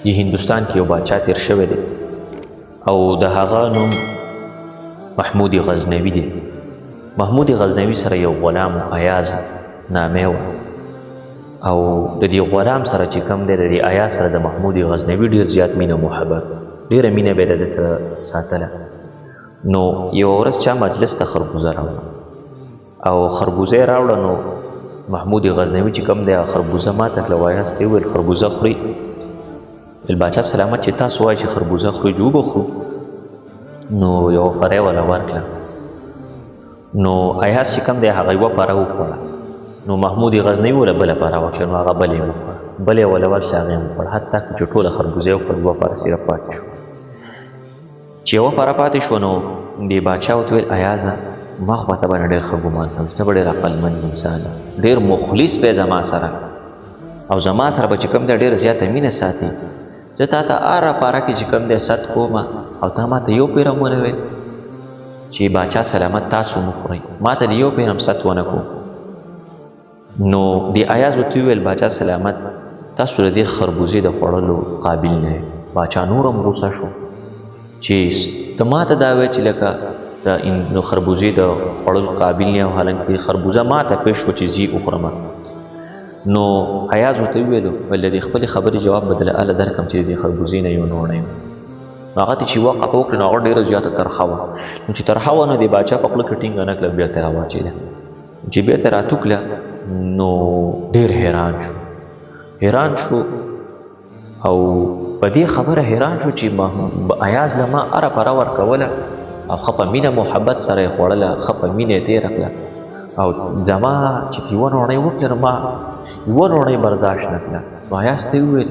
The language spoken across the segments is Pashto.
د هندوستان کې یو باچا تیر شوی دی او د هغه نوم محمود غزنوي دی. محمود غزنوي سره یو غلام و، ایاز نامه و، او د دې غلام سره چې کوم دی، د دې ایاز سره د محمود غزنوي ډیر زیات مینه محبت، ډیره مینه به د ده سره ساتله. نو یوه ورځ چا مجلس ته خربوزه راوړه او خربوزه یې راوړه. نو محمود غزنوي چې کوم دی هغه خربوزه ماته کړه، وایاست ته یې وویل خربوزه خوري؟ ویل باچا سلامت چې تاسو وایئ چې خربوزه خوري جو به خورو. نو یوه پره یې وله ورکړه. نو ایاز چې کوم دی هغه یوه پره وخوړه. نو محمود غزنوي وله بله پره ورکړه، نو هغه بله یې وخوړه، بله یې وله ورکړه، هغه یې وخوړه، حتی که چې ټوله خربوزه یې وخوړه، یوه پره صرف پاتې شوه. چې یوه پره پاتې شوه نو دې باچا ورته وویل ایازه ما خو په ته باندې ډېر ښه ګمان کوم چې ته به ډېر عقلمند انسان یې، ډېر مخلص به زما سره او زما سره به چې کوم دی ډېره زیاته مینه ساتي. زه تا ته هره پاره کې چې کوم دی ست کومه او تا ما ته یو پیر هم ونه ویل چې باچا سلامت تاسو مه خورئ، ما ته دې یو پیر هم ست ونه کو. نو دې ایاز ورته وویل باچا سلامت تاسو د دې خربوزې د خوړلو قابل نه یئ. باچا نور هم غوسه شو چې ته ما ته دا وایې چې لکه د خربوزې د خوړلو قابل نه یم، حالانکه خربوزه ما ته پېښ شوه چې زه یې وخورم. نو ایاز ورته وویل، ویل د دې خپلې خبرې جواب به دله هله درکړم چې د دې خربوزې نه یو نوڼه یم. نو هغه ته چې وقفه وکړه نو هغه ډېره زیاته ترخه وه. نو چې ترخه وه نو د باچا په خوله کې ټینګه نه کړه، بېرته راواچېده. چې بېرته راتوکله نو ډېر حیران شو، حیران شو او په دې خبره حیران شو چې ایاز له ما هره پره ورکوله او ښه په مینه محبت سره یې خوړله، ښه په مینه یې تېره کړه او زما چې یوه نوڼۍ وکړه نو ما یوه نوڼۍ برداشت نه کړه. نو ایاز ته یې وویل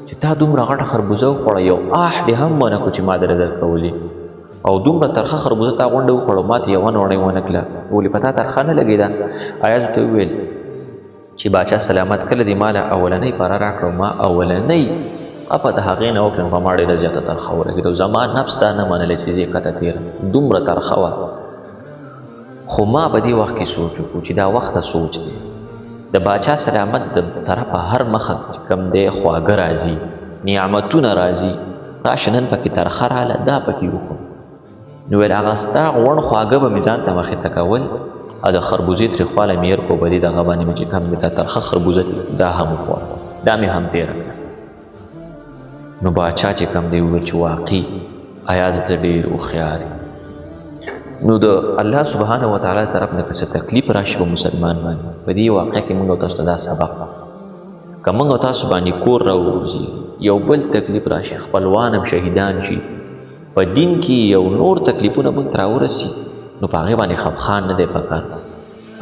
چې تا دومره غټه خربوزه وخوړه، یو آه دې هم ونه کړو چې ما درې درکولې او دومره ترخه خربوزه تا غونډه وخوړه، ما ته یوه نوڼۍ ونه کړه، ولې په تا ترخه نه لګېده؟ ایاز ورته وویل چې باچا سلامت کله دې ماله اولنۍ پره راکړه، ما اولنۍ اپه د هغې نه وکړم، په ما ډېره زیاته ترخه ولګېده او زما نفس دا نه منله چې زه یې کته تېره، دومره ترخه وه. خو ما په دې وخت کې سوچ وکړو چې دا وخته سوچ دی، د باچا سلامت د طرفه هر مخه چې کوم دی خواږه راځي، نعمتونه راځي، راشه نن پکې ترخه راله دا پکې وخورم. نو ویل هغه ستا غوړ خواږه به مې ځان ته مخې ته کول او د خربوزې تریخوالی مې هېر کړو، په دې دغه باندې مې چې کوم دی دا ترخه خربوزه دا هم وخوړه، دا مې هم تېره کړه. نو باچا چې کوم دی وویل چې واقعي ایاز ته ډېر هوښیار یې. نو د الله سبحانه وتعالی طرف نه که څه تکلیف راشي په مسلمان باندې، په دې واقعه کې موږ تاسو ته دا سبق، که موږ تاسو باندې کور راووځي، یو بل تکلیف راشي، خپلوان هم شهیدان شي، په دین کې یو نور تکلیفونه موږ ته راورسي، نو په هغې باندې خفخان نه دی پکار،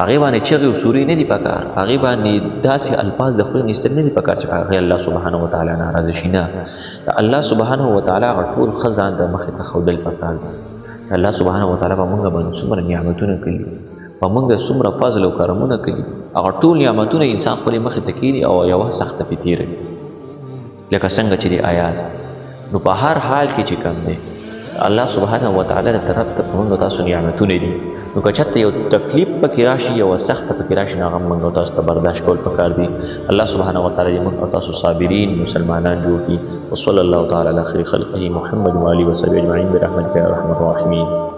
هغې باندې چغې او سورې نه دي پکار، هغې باندې داسې الفاظ د خولې نه ایستل نه دي پکار چې په هغې الله سبحانه وتعالی ناراضه شي. نه، د الله سبحانه وتعالی هغه ټول ښه ځان ته مخې ته ښودل پکار دي. الله سبحانه وتعالی په موږ باندې څومره نعمتونه کړي، په موږ څومره فضل او کرمونه کړي، هغه ټول نعمتونه انسان خپلې مخې ته کښېني او یوه سخته پرې تېروي، لکه څنګه چې دی آیات. نو په هر حال کې چې کوم دی الله سبحانه وتعالی د طرف ته په موږ تاسو نعمتونه دي، نو که چېرته یو تکلیف پکې راشي، یوه سخته پکې راشي، نو هغه موږ تاسو ته برداشت کول پکار دي. الله سبحانه وتعالی دې موږ او تاسو صابرین مسلمانان جوړ کړي. وصلی الله تعالی علی خیر خلقه محمد وآله وصحبه اجمعین برحمتک یا ارحم الراحمین.